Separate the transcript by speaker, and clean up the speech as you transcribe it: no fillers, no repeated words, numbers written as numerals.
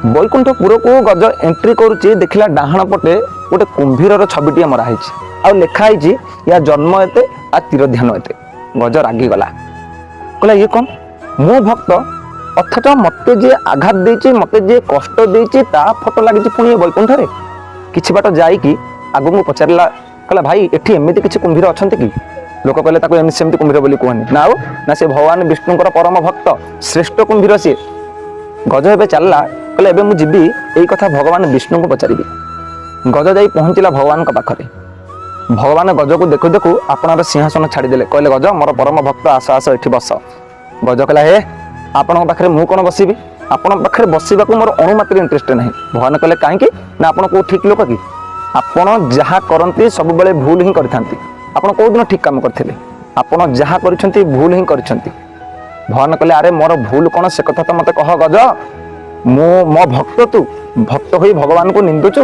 Speaker 1: ବୈକୁଣ୍ଠପୁରକୁ ଗଜ entry କରୁଛି, ଦେଖିଲା ଡାହାଣ ପଟେ ଗୋଟେ କୁମ୍ଭୀରର ଛବିଟିଏ ମରା ହେଇଛି ଆଉ ଲେଖା ହେଇଛି, ୟା ଜନ୍ମ ଏତେ ଆଉ ତିରୋଧାନ ଏତେ। ଗଜ ରାଗିଗଲା, କହିଲା, ଇଏ କ'ଣ? ମୁଁ ଭକ୍ତ, ଅଥଚ ମତେ ଯିଏ ଆଘାତ ଦେଇଛି, ମତେ ଯିଏ କଷ୍ଟ ଦେଇଛି, ତା ଫଟୋ ଲାଗିଛି ପୁଣି ଏ ବୈକୁଣ୍ଠରେ। କିଛି ବାଟ ଯାଇକି ଆଗକୁ ପଚାରିଲା, କହିଲା, ଭାଇ, ଏଠି ଏମିତି କିଛି କୁମ୍ଭୀର ଅଛନ୍ତି କି? ଲୋକ କହିଲେ, ତାକୁ ଏମିତି ସେମିତି କୁମ୍ଭୀର ବୋଲି କୁହନି ନା, ଆଉ ନା ସେ ଭଗବାନ ବିଷ୍ଣୁଙ୍କର ପରମ ଭକ୍ତ, ଶ୍ରେଷ୍ଠ କୁମ୍ଭୀର ସିଏ। ଗଜ ଏବେ ଚାଲିଲା, କହିଲେ, ଏବେ ମୁଁ ଯିବି, ଏଇ କଥା ଭଗବାନ ବିଷ୍ଣୁଙ୍କୁ ପଚାରିବି। ଗଜ ଯାଇ ପହଞ୍ଚିଲା ଭଗବାନଙ୍କ ପାଖରେ। ଭଗବାନ ଗଜକୁ ଦେଖୁ ଦେଖୁ ଆପଣଙ୍କର ସିଂହାସନ ଛାଡ଼ିଦେଲେ। କହିଲେ, ଗଜ, ମୋର ପରମ ଭକ୍ତ, ଆସ ଆସ, ଏଠି ବସ। ଗଜ କହିଲା, ହେ, ଆପଣଙ୍କ ପାଖରେ ମୁଁ କ'ଣ ବସିବି? ଆପଣଙ୍କ ପାଖରେ ବସିବାକୁ ମୋର ଅଣୁମାତ୍ର ଇଣ୍ଟରେଷ୍ଟ ନାହିଁ। ଭଗବାନ କହିଲେ, କାହିଁକି? ନା, ଆପଣ କୋଉ ଠିକ ଲୋକ କି? ଆପଣ ଯାହା କରନ୍ତି ସବୁବେଳେ ଭୁଲ ହିଁ କରିଥାନ୍ତି। ଆପଣ କୋଉଦିନ ଠିକ କାମ କରିଥିଲେ? ଆପଣ ଯାହା କରିଛନ୍ତି ଭୁଲ ହିଁ କରିଛନ୍ତି। ଭଗବାନ କହିଲେ, ଆରେ, ମୋର ଭୁଲ କ'ଣ ସେ କଥା ତ ମତେ କହ ଗଜ। ମୁଁ ମୋ ଭକ୍ତ, ତୁ ଭକ୍ତ ହୋଇ ଭଗବାନଙ୍କୁ ନିନ୍ଦୁଛୁ।